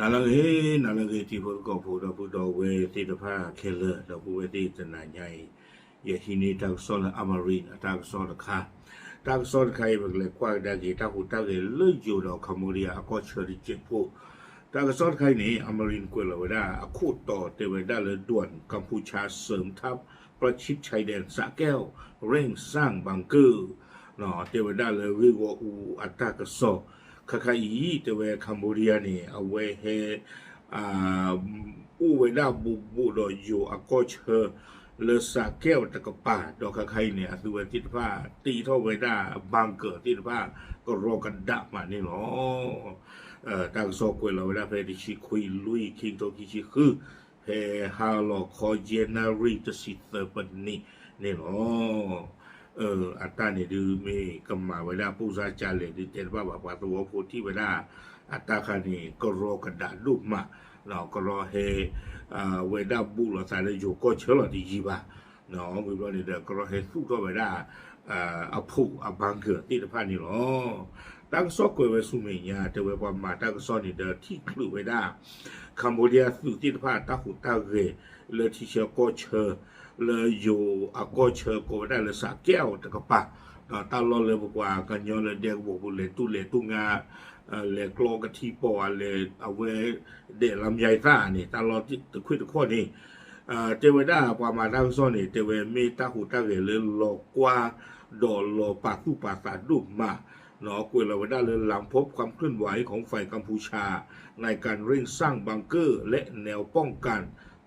နၤလၢအဂ့ၤ, နၤလၢအဂ့ၤ တံၤဖိသကိးဖိ ဒီပုၢ်ဒီဝဲၢ်သ့ၣ်တဖၣ်ခဲလၢာ်, ဒီပုၢ်ဝဲၢ်သ့ၣ်တနၤညါအံၤ, ယဟံးန့ၢ်တၢ်ကစီၣ်လၢ Amarin အတၢ်ကစီၣ်တခါ, တၢ်ကစီၣ်တခါအံၤ ပကလဲၤကွၢ်ကဒါက့ၤ တၢ်ဟူးတၢ်ဂဲၤလၢယိၤဒီး Cambodia အကီၢ်ဆၢတစဲးဖိ, တၢ်ကစီၣ်တခါအံၤန့ၣ် Amarin ကွဲးလီၤဝဲဒၣ်အခိၣ်တီတဲဝဲဒၣ်လၢ ด่วนกัมพูชา เสริมทัพประชิดชายแดนสระแก้ว เร่งสร้างบังเกอร์ တဲဝဲဒၣ်လၢဂ့ၢ်ဂီၢ်အူအတၢ်ကစီၣ်, ခါခါအံၤ တဲဝဲ Cambodia န့ၣ် အဝဲဟဲ အိၣ်ဝဲဒၣ်ဘူးဘူးဒီးယိၤအကီၢ်ဆၢ လၢ สระแก้ว တကပၤ, ဒီးခါခါအံၤန့ၣ် အသုဝဲသ့ၣ်တဖၣ် တ့ထီၣ်ဝဲဒၣ် bunker သ့ၣ်တဖၣ် ကရီကဒးမးန့ၣ်လီၤ. တၢ်ကစီၣ်ကွဲးလီၤဝဲဒၣ်ဖဲတဆံခွံလွံၢ် ခံကထိခံဆံဃု, ဖဲဟါလီၤခီ ယဲၢ်နၣ်ရံၣ်တဆံသၢပနံးန့ၣ်လီၤ. အတၢ်န့ၣ်ဒုးမ့ၢ်ကမၤဝဲဒၣ် ပိၢ်စၢ်ကလဲၣ်ဒုး တဲတဘၣ်ဘၣ်, ပှၤသဝီဖိထံၣ်ဝဲဒၣ် အတၢ်ခါန့ၣ် ကရီကဒးဒိၣ်မး, ကရီဟဲ ဝဲဒၣ်ဘူးလိာ်သးလၢယိၤကီၢ်ဆၢလီၤတယံၤဘၣ်, ဝံၤဘျီန့ၣ်ဒီး ကရီဟဲသူၣ်ထီၣ်ဝဲဒၣ် အဖုးအ bunker သ့ၣ်တဖၣ်န့ၣ်လီၤ. တၢ်ကစီၣ်ကွဲးဝဲဆူမဲာ်ညါ တဲဝဲပှၤမၤတၢ်ကစီၣ်န့ၣ်ဒီး ထံၣ်ချုးဝဲဒၣ် Cambodia သုးသ့ၣ်တဖၣ် တၢ်ဟူးတၢ်ဂဲၤလၢထံဆၢကီၢ်ဆၢ လၢယိၤအကီၢ်ဆၢကိးဝဲဒၣ်လၢ စးကဲးအီၤ တကပၤ, ဒီးတၢ်လီၢ်လၢပပှၤကညီလၢဒဲကဝီၤပူၤ လဲၤတူၢ်လဲၤတူၢ်ငါ လဲၤကျီကထံပီၢ် လဲၤ အဝဲဒဲးလါမယါသၣ်န့ၣ် တၢ်လီၢ်တခွ့ၣ်တခီၣ်န့ၣ် တဲဝဲဒၣ်ပှၤမၤတၢ်ကစီၣ်န့ၣ် တဲဝဲမ့ၢ်တၢ်ဟူးတၢ်ဂဲၤလၢလီၤကွၢ် ဒီးလီၤပာ်သူၣ်ပာ်သးဒိၣ်မး, ကွဲးလီၤဝဲဒၣ်လၢ หลังพบความเคลื่อนไหวของฝ่ายกัมพูชา ในการเร่งสร้างบังเกอร์และแนวป้องกัน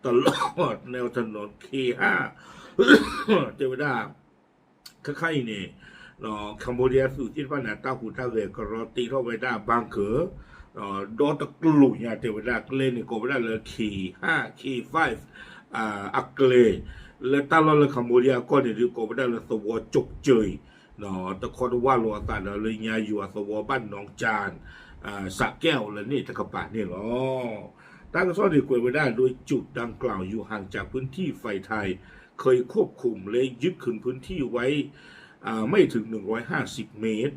ตลอดแนวถนน เค ห้า တဲဝဲဒၣ် ခါခါအံၤန့ၣ် Cambodia သုးသ့ၣ်တဖၣ်န့ၣ် တၢ်ဟူးတၢ်ဂဲၤကရီတ့ထီၣ်ဝဲဒၣ် bunker ဒီတကျိၤညါ တဲဝဲဒၣ်ကျဲန့ၣ် ကိးဝဲဒၣ်လၢ K ห้า K five အကျဲ လၢတၢ်လီၢ်လၢ Cambodia အကီၢ်န့ၣ်ဒုး ကိးဝဲဒၣ်လၢသဝီကၠိးကၠၢအံၤ တခီတဝၢ်လိာ်အသးဒီးလၢညါယိၤအသဝီဘၣ်နီၢ်ကၠၢၣ် စးကဲးအီၤလၢန့ၣ်တကပၤန့ၣ်လီၤ. တၢ်ကစီၣ်န့ၣ်ကွဲးဝဲဒၣ် โดยจุดดังกล่าวอยู่ห่างจากพื้นที่ฝ่ายไทยเคยควบคุมและยึดคืนพื้นที่ไว้ไม่ถึงหนึ่งร้อยห้าสิบเมตร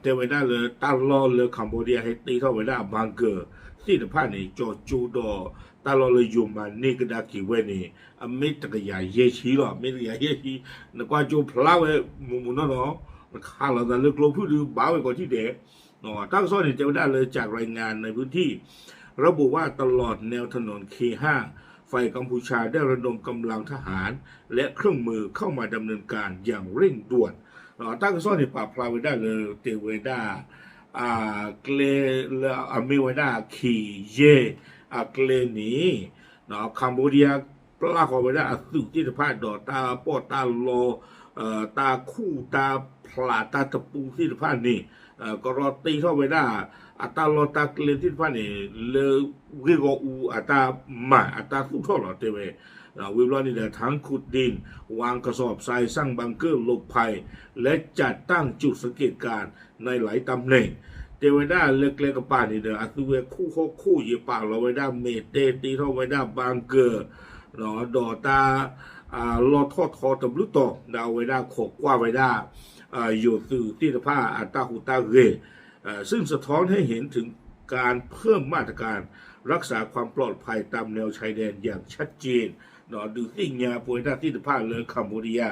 တဲဝဲဒၣ်လၢတၢ်လီၢ်လၢ Cambodia ဟဲတ့ထီၣ်ဝဲဒၣ် bunker သ့ၣ်တဖၣ်န့ၣ် ကၠီၤကၠိဒီးတၢ်လီၢ်လၢယိၤမၤန့ၢ်ကဒါက့ၤဝဲန့ၣ် အမ့ၢ်တကယၤယဲၢ်ဆံလီၤ. မ့ၢ်တကယၤယဲၢ်ဆံ နကွၢ်ကၠိဖျါဝဲမူးမူးနီၢ်နီၢ် နခးလိာ်သးလၢကျိဖုၣ်ဒုးဘၣ်ဝဲကိးထံၣ်ဒဲး တၢ်ကစီၣ်န့ၣ် တဲဝဲဒၣ်လၢ จากรายงานในพื้นที่ ระบุว่าตลอดแนวถนน เค ห้า ฝ่ายกัมพูชาได้ระดมกำลังทหาร และเครื่องมือเข้ามาดำเนินการอย่างเร่งด่วน တၢ်ကစီၣ်န့ၣ် ပာ်ဖျါဝဲဒၣ်လၢ တဲဝဲဒၣ် ကျဲလၢအမ့ၢ်ဝဲဒၣ် K ယဲၢ် အကျဲန့ၣ် Cambodia ပျၢ်ဃီၤဝဲဒၣ်အသုးသ့ၣ်တဖၣ်ဒီးတၢ်ပီးတၢ်လီ တၢ်ခူၣ်တၢ်ဖျးတၢ်တပူသ့ၣ်တဖၣ်န့ၣ် ကရီတ့ထီၣ်ဝဲဒၣ် အတၢ်လီၢ်တၢ်ကျဲသ့ၣ်တဖၣ်န့ၣ် လၢဂ့ၢ်ဂီၢ်အူအတၢ်မၤအတၢ်သူၣ်ထီၣ်လီၤ တဲဝဲ ဝံၤဘျီန့ၣ်ဒီး ทั้งขุดดิน วางกระสอบทราย สร้างบังเกอร์หลบภัย และจัดตั้งจุดสังเกตการณ์ในหลายตำแหน่ง တဲဝဲဒၣ်လၢကျဲကပၤန့ၣ်ဒီး အသုဝဲခူၣ်ဟီၣ်ခိၣ်ယပာ်လီၤဝဲဒၣ်မဲာ်တဲတ့ထီၣ်ဝဲဒၣ် bunker ဒီးတၢ် လီၢ်ထီၣ်ထီတဘျုးတီၤ ဒီးအဝဲဒၣ်ခိးကွၢ်ဝဲဒၣ် ယိၤသုးသ့ၣ်တဖၣ်အတၢ်ဟူးတၢ်ဂဲၤ ซึ่งสะท้อนให้เห็นถึงการเพิ่มมาตรการรักษาความปลอดภัยตามแนวชายแดนอย่างชัดเจน ဒုးသ့ၣ်ညါပဝဲဒၣ်သ့ၣ်တဖၣ်လၢ Cambodia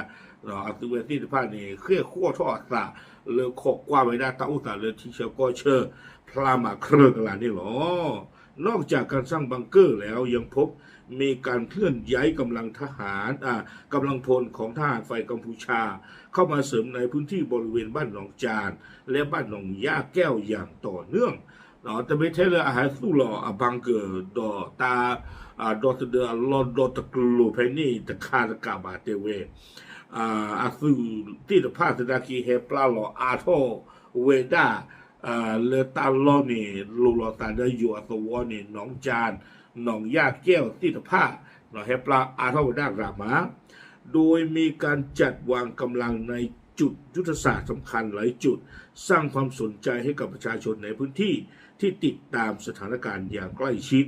အသုဝဲသ့ၣ်တဖၣ်န့ၣ် ဃ့ၢ်ဃီၣ်ထီၣ်အသးလၢခိးကွၢ်ဝဲဒၣ်တၢ်အိၣ်သးလၢထံဆၢကီၢ်ဆၢ ဖျါမးကြၢးကလာ်န့ၣ်လီၤ. นอกจากการสร้างบังเกอร์แล้วยังพบมีการเคลื่อนย้ายกำลังทหารอ่ากำลังพลของทหารฝ่ายกัมพูชา เข้ามาเสริมในพื้นที่บริเวณบ้านหนองจาน และบ้านหนองหญ้าแก้วอย่างต่อเนื่อง တမ့ၢ်ထဲလၢအဟဲသူၣ်လီၤအ bunker ဒီးတၢ် ဒီသဒၢအလီၢ်ဒီတကျိၤဖဲန့ၣ်တခါတကးဘၣ်တဲဝဲ အသုးသ့ၣ်တဖၣ်သနာ်က့ဟဲပျၢ်လီၤအါထီၣ်ဝဲဒၣ် လၢတၢ်လီၢ်န့ၣ် လိၤလီၤသးဒီးယိၤအသဝီန့ၣ် หนองจาน หนองหญ้าแก้ว သ့ၣ်တဖၣ် ဟဲပျၢ်အါထီၣ်ဝဲဒၣ်ရၤမး โดยมีการจัดวางกำลังในจุดยุทธศาสตร์สำคัญหลายจุด สร้างความสนใจให้กับประชาชนในพื้นที่ที่ติดตามสถานการณ์อย่างใกล้ชิด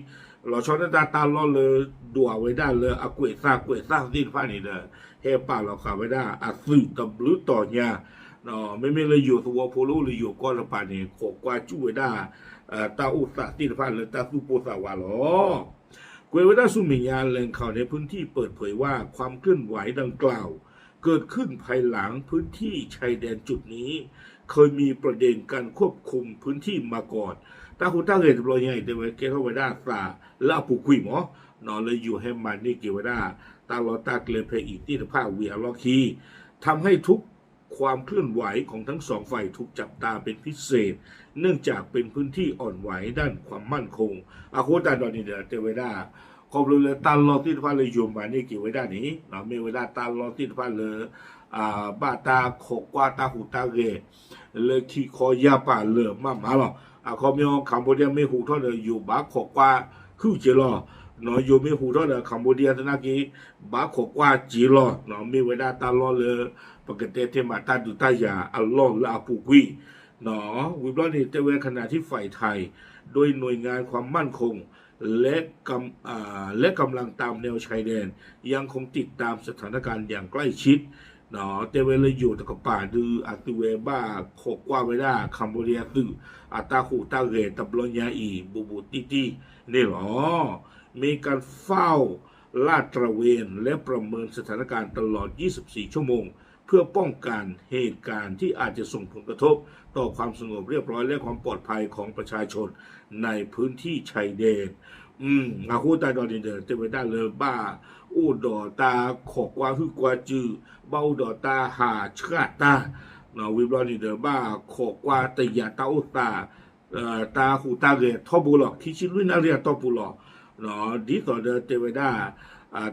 လီၤဆီဒၣ်တၢ်တၢ်လီၢ်လၢ ဒွးဝဲဒၣ်လၢအကွဲးသၣ်ကွဲးသၣ်သ့ၣ်တဖၣ်န့ၣ်ဒီး ဟဲပာ်လီၤဃာ်ဝဲဒၣ်အသုးတဘျုးတီၤညါ မ့မ့ၢ်လၢယိၤသဝီဖိလၢအိၣ်လၢယိၤကီၢ်တကပၤန့ၣ် ခိးကွၢ်စူၣ်ဝဲဒၣ် တၢ်အိၣ်သးသ့ၣ်တဖၣ်လၢတၢ်သူၣ်ပိၢ်သးဝးလီၤ. ကွဲးဝဲဒၣ်ဆူမဲာ်ညါ แหล่งข่าวในพื้นที่เปิดเผยว่าความเคลื่อนไหวดังกล่าวเกิดขึ้นภายหลังพื้นที่ชายแดนจุดนี้เคยมีประเด็นการควบคุมพื้นที่มาก่อน တၢ်ဟူးတၢ်ဂဲၤတဘျီညါအံၤ တဲဝဲကဲထီၣ်ဝဲဒၣ်သးလၢအပူၤကွံာ်မး လၢယိၤဟဲမၤန့ၢ်က့ၤဝဲဒၣ် တၢ်လီၢ်တၢ်ကျဲဖဲအံၤသ့ၣ်တဖၣ်ဝံၤအလီၢ်ခံ ทำให้ทุก ความเคลื่อนไหวของทั้งสองฝ่ายถูกจับตาเป็นพิเศษ เนื่องจากเป็นพื้นที่อ่อนไหวด้านความมั่นคง အဃိသတးဒီးန့ၣ်ဒီး တဲဝဲဒၣ် ခီဖျိလၢတၢ်လီၢ်သ့ၣ်တဖၣ်လၢယိၤမၤန့ၢ်က့ၤဝဲဒၣ်န့ၣ် မ့ၢ်ဝဲဒၣ်တၢ်လီၢ်သ့ၣ်တဖၣ်လၢ ဘၣ်တၢ်ခိးကွၢ်တၢ်ဟူးတၢ်ဂဲၤ လၢခံခီယၢ်ပၤလၢာ်မးမးလီၤ. အခီပညီ Cambodia မ့ၢ်ဟူးထီၣ်ဒီး ယိၤဘၣ်ခိးကွၢ်ဟုၣ်က့ၤလီၤ. ယိၤမ့ၢ်ဟူးထီၣ်ဒီး Cambodia သနာ်က့ ဘၣ်ခိးကွၢ်က့ၤလီၤ. မ့ၢ်ဝဲဒၣ်တၢ်လီၢ်လၢ ပကတဲထဲမးတၢ်ဒုးတၢ်ယၤအလီၢ်လၢအပူၤကွံာ် ဝံၤဘျီန့ၣ် တဲဝဲ ขณะที่ฝ่ายไทย โดยหน่วยงานความมั่นคง และกำ อ่า และกำลังตามแนวชายแดนยังคงติดตามสถานการณ์อย่างใกล้ชิด တဲဝဲလၢယိၤတကပၤဒုး အသုဝဲဘၣ်ခိးကွၢ်ဝဲဒၣ် Cambodia သုး အတၢ်ဟူးတၢ်ဂဲၤတဘျီညါအံၤ ဘူးဘူးတံၢ်တံၢ်န့ၣ်လီၤ. มีการเฝ้าลาดตระเวนและประเมินสถานการณ์ตลอดยี่สิบสี่ชั่วโมง เพื่อป้องกันเหตุการณ์ที่อาจจะส่งผลกระทบต่อความสงบเรียบร้อยและความปลอดภัยของประชาชน ในพื้นที่ชายแดน အဃိသတးဒီးန့ၣ်ဒီး တဲဝဲဒၣ်လၢ ဘၣ်အိၣ်ဒီးတၢ်ခိးကွၢ်ဟုၣ်ကွၢ်စုး, ဘၣ်အိၣ်ဒီးတၢ်ဟးဆှၣ်တၢ်, ဝံၤဘျီန့ၣ်ဒီး ဘၣ်ခိးကွၢ်တယာ်တၢ်အိၣ်သး, တၢ်ဟူးတၢ်ဂဲၤထီဘိလီၤ. ခံဆံလွံၢ်နၣ်ရံၣ်အတီၢ်ပူၤလီၤ. ဒ်သိးဒီးတဲဝဲဒၣ်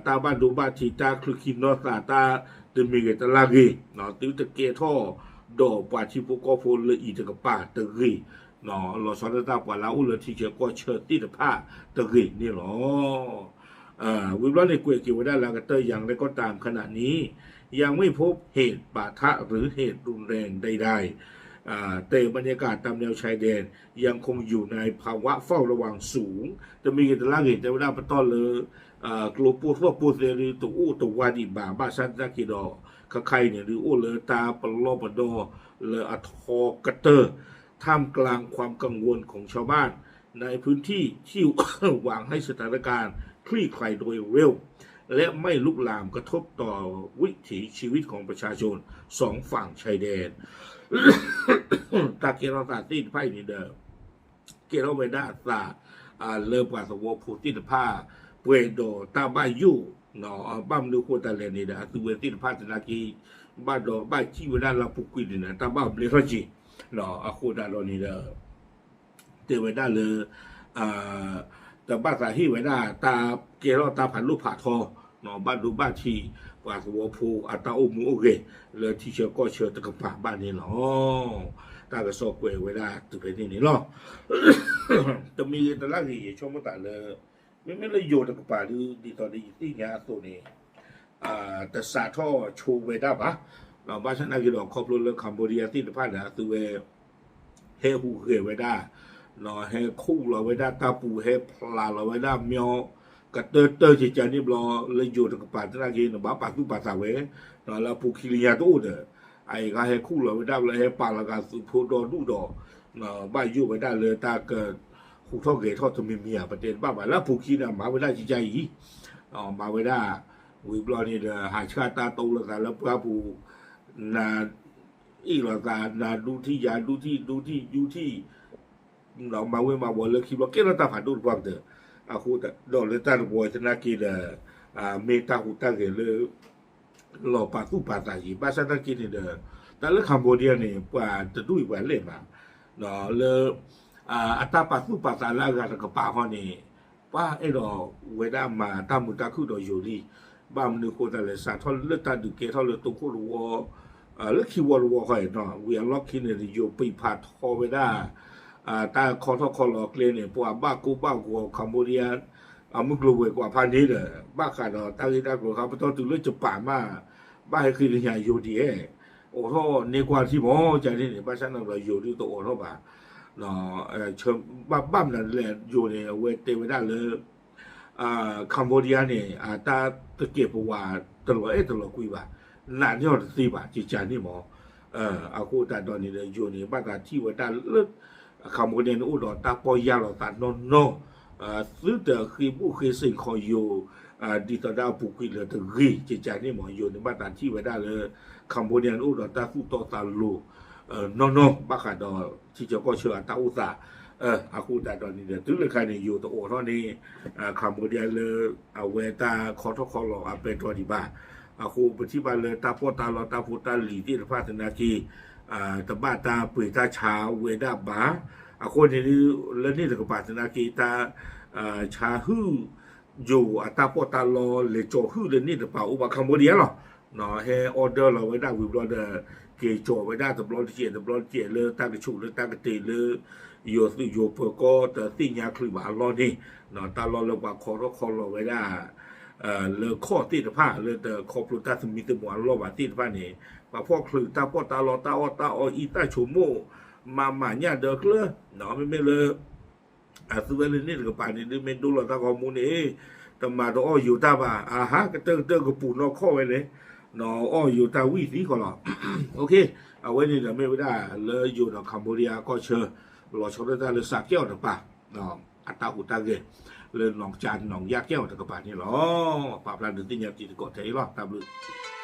တၢ်ဘၣ်ဒိဘၣ်ထံး တၢ်ချုးခံနီၢ်သး တၢ်တမံၤဂ့ၤတလါဂ့ၤ, သုတကဲထီၣ်ဒီးပှၤထံဖိကီၢ်ဖိလၢအံၤတကပၤတဂ့ၤ, လီၤဆီဒၣ်တၢ်ပှၤလၢအအိၣ်လၢထံဆၢကီၢ်ဆၢသ့ၣ်တဖၣ်တဂ့ၤန့ၣ်လီၤ. ဝံၤဘျီန့ၣ် ကွဲးက့ၤဝဲဒၣ်လၢအကတၢၢ် อย่างไรก็ตาม ขณะนี้ยังไม่พบเหตุปะทะหรือเหตุรุนแรงใดๆ แต่บรรยากาศตามแนวชายแดนยังคงอยู่ในภาวะเฝ้าระวังสูง တမံၤဂ့ၤတလါဂ့ၤ တဲဝဲဒၣ်ပတီၢ်လၢ ကျိပိၢ်သီၣ်ပိၢ်သဲဒုးတအိၣ်တဝါဒံးဘၣ် ဘၣ်ဆၣ်သနာ်က့ဒီး ခဲခါအံၤန့ၣ်ဒုး အိၣ်လၢတၢ်ပလီၢ်ပဒီလၢအထီကတၢၢ် ท่ามกลางความกังวลของชาวบ้านในพื้นที่ที่หวังให้สถานการณ์คลี่คลายโดยเร็ว และไม่ลุกลามกระทบต่อวิถีชีวิตของประชาชนสองฝั่งชายแดน တၢ်ကဲထီၣ်သးသ့ၣ်တဖၣ်အံၤန့ၣ်ဒီး ကဲထီၣ်ဝဲဒၣ်အသး လၢပှၤသဝီဖိသ့ၣ်တဖၣ် ပှဲၤဒီးတၢ်ဘၣ်ယိၣ်, ဘၣ်မနုၤဃိသတးလဲၣ်န့ၣ်ဒီး အသုဝဲသ့ၣ်တဖၣ်သနာ်က့ ဘၣ်ဒီးဘၣ်စံၣ်ဝဲဒၣ်လၢအပူၤကွံာ်န့ၣ်ဒီး တၢ်ဘၣ်ဘျဲထီၣ်က့ၤ, အဃိသတးဒီးန့ၣ်ဒီး တဲဝဲဒၣ်လၢ တဘၣ်သးဟ့ၣ်ဝဲဒၣ်တၢ်ကဲထီၣ်တၢ်ဖးဒိၣ်ဖးထီ, ဘၣ်ဒိဘၣ်ထံး ပှၤသဝီဖိအတၢ်အိၣ်မူအိၣ်ဂဲၤ လၢထံဆၢကီၢ်ဆၢတကပၤဘၣ်န့ၣ်လီၤ. တၢ်ကစီၣ်ကွဲးဝဲဒၣ်တုၤဖဲန့ၣ်န့ၣ်လီၤ. တမံၤဂ့ၤတလါဂ့ၤ ယဆိကမိၣ်သးလၢ မ့မ့ၢ်လၢယိၤတကပၤဒုး ဒ်သိးဒီးယသ့ၣ်ညါအသိးန့ၣ် တစးထီၣ်ဆိဝဲဒၣ်ဘၣ်. ဘၣ်ဆၣ်သနာ်က့ဒီး ခီဖျိလၢ Cambodia သ့ၣ်တဖၣ်ဒီး အသုဝဲ ဟဲဟူးဂဲၤဝဲဒၣ်, ဟဲခူၣ်လီၤဝဲဒၣ်တၢ်ပူၤ ဟဲဖျးလီၤဝဲဒၣ်မၠီ ကတၢၢ်တၢၢ်ကကန့ၣ်ဘျီ လၢယိၤတကပၤသနာ်က့ နဘၣ်ပာ်သူၣ်ပာ်သးဝဲ, လၢအပူၤခံလၢညါတအိၣ်ဒီး အအံၤဂၤဟဲခူၣ်လီၤဝဲဒၣ်ဘျီ ဟဲပာ်လီၤဂာ်သုးဖိဒီဒူၣ်ဒီး ဘၣ်ယိၣ်ဝဲဒၣ်လၢတၢ်ကဟူးထီၣ်ဂဲၤထီၣ်တမံၤမံၤဧါ ပတဲတဘၣ်ဘၣ် လၢအပူၤခံန့ၣ် မၤဝဲဒၣ်ကကအံၤ, မၤဝဲဒၣ် ဝံၤဘျီန့ၣ်ဒီး ဟးဆှၣ်တၢ်တိလိာ်သးလၢပှၢ်ပူၤ နၤ အ့ၣ်လိာ်သး နၤဒူထံၣ်ယၤဒူထံၣ် ဒူထံၣ်ယူထံၣ် မၤဝ့ၤမၤဝီၤလၢခံဘျီ ကဲထီၣ်တၢ်ဖးဒိၣ်တပှၢ်ကတၢၢ်, အဃိဒီးလၢတၢ်တဘီသနာ်က့ဒီး မ့ၢ်တၢ်ဟူးတၢ်ဂဲၤလၢ လီၤပာ်သူၣ်ပာ်သးက့ၤ ဘၣ်ဆၣ်သနာ်က့န့ၣ်ဒီး တၢ်လၢ Cambodia န့ၣ် ပှၤတဒူၣ်အံၤပှၤလဲၣ်မး လၢ အတၢ်ပာ်သူၣ်ပာ်သးလၢအဂၤတကပၤဃီန့ၣ် ပှၤအဲၣ်ဒိးဝဲဒၣ်မၤတၢ်မုာ်တၢ်ခုၣ်ဒီးယိၤလံ, ဘၣ်မနုၤဃိသတးလဲၣ် စးထီၣ်လၢတၢ်ဒုးကဲထီၣ်လၢတိခိၣ်တဝီ လၢခံဝီတဝီဃီအံၤ ဝံၤအလီၢ်ခံန့ၣ် ယိၤပံာ်ဖးထီဝဲဒၣ် တၢ်ခီထီၣ်ခီလီၤကျဲန့ၣ် ပှၤဘၣ်ကိၢ်ဘၣ်ဂီၤ Cambodia အမုၢ်ကျိၤဝဲၤကွာ်ဖးန့ၣ်ဒီး ဘၣ်ဃးဒီးတၢ်ဂ့ၢ်တၢ်ကျိၤခါ ပတီၢ်တုၤလၢယပၣ်မး ဘၣ်ဟဲဃ့ကညးယိၤဒ်အဲၣ် အိးထီၣ်န့ၢ်ကွၢ်ထံမီၤ ကန့ၣ်န့ၣ် ဘၣ်ဆၣ်န့ၣ်ဒီးယိၤဒုးတအိးထီၣ်ဘၣ် ဘၣ်မနုၤလဲၣ် ယိၤန့ၣ် အဝဲတဲဝဲဒၣ်လၢ Cambodia န့ၣ် အတၢ်တကဲာ်ပဝးတလီၤအဲၣ်တလီၤကွံဘၣ်, နာ်န့ၢ်အီၤတသ့ဘၣ် ကကန့ၣ်မီၤ အဃိသတးဒီးန့ၣ်ဒီး ယိၤန့ၣ် ဘၣ်သးထံၣ်ဝဲဒၣ်လၢ Cambodia န့ၣ်အိၣ်ဒီးတၢ်ပီၢ်ယၢ်လီၤသးနီၢ်နီၢ်, သုတဃ့ဘိၣ်ဃ့စ့ၣ်ခီယိၤ ဒ်သိးဒၣ်အပူၤကွံာ်လၢတဂ့ၤ ကကန့ၣ်မ့ၢ် ယိၤန့ၣ် ဘၣ်သးထံၣ်ဝဲဒၣ်လၢ Cambodia န့ၣ်အိၣ်ဒီးတၢ်သူၣ်တီသးလိၤ နီၢ်နီၢ် ဘၣ်ဃးဒီးထံဆၢကီၢ်ဆၢအတၢ်အိၣ်သး, အဃိသတးဒီးန့ၣ်ဒီး တုၤလၢခါန့ၣ် ယိၤတအိးထီၣ်န့ၣ် Cambodia လၢ အဝဲတၢ်ခီထီၣ်ခီလီၤအပဲတြီဒံးဘၣ်. အဃိပထံၣ်ဘၣ်လၢတၢ်ပီးတၢ်လီတၢ်ဖိတၢ်လံၤသ့ၣ်တဖၣ်သနာ်က့ တဘၣ်တၢ်ပှ့ၤတၢ်ဆါဝဲဒၣ်ဘၣ်. အဃိန့ၣ် လၢန့ၣ်တကပၤသနာ်က့ တၢ် ဆါဟုၣ် ယိၤအတၢ်ပီးတၢ်လီလဲၤကၠီၤဟုၣ်လၢန့ၣ်တကပၤအိၣ်ဘၣ် Cambodia လီၤ. ဟဲ order လီၤဝဲဒၣ်ဝံၤဘျီဒီး က့ၤကၠီၤဝဲဒၣ်တဘျီတကဲး တဘျီတကဲးလၢတၢ်ကဆူးလၢတၢ်ကတ့ၤလၢ ယိၤသုးယိၤပၢၤကီၢ်တသ့ၣ်ညါချုးဘၣ်အလီၢ်န့ၣ် တၢ်လီၢ်လၢပှၤခီထီၣ်ခီလီၤဝဲဒၣ် လၢခီၣ်သ့ၣ်တဖၣ်လၢတခီဖျိတၢ်သမံသမိးအလီၢ်ဘၣ်သ့ၣ်တဖၣ်န့ၣ် ပှၤဖီၣ်ချုးတၢ်ပီးတၢ်လီတၢ်အီၣ်တၢ်အီအံသၣ်ဆိကမိၣ် မၤမၤညၣ်ဒၢကျၢၢ် မ့မ့ၢ်လၢ အသုဝဲလၢန့ၣ်တကပၤန့ၣ် ဒုးမ့ၢ်ဒိလီၤတၢ်ဂီၤမူန့ၣ် တမၤတအီၣ်ယိၤတၢ်ဘၣ် အဟါကတၢၢ်ကတၢၢ်ကပူၤနီၢ်ခီၣ်ဝဲလဲၣ် အီၣ်ယိၤတၢ်ဝံၣ်သံဃီလီၤ. အဝဲန့ၣ်ဒီးမ့ၢ်ဝဲဒၣ်လၢယိၤဒီး Cambodia ကီၢ်ဆၢ လီၤဆီဒၣ်တၢ်လၢစးကဲအီၤတကပၤ အတၢ်ဟူးတၢ်ဂဲၤ လၢနီၢ်ကစၢ်နီၢ်ကယၢ်ကဲအီၤတကပၤန့ၣ်လီၤ. ပာ်ဖျါဒုးသ့ၣ်ညါတံၤသကိးထဲအံၤလီၤ. တၢ်ဘျုး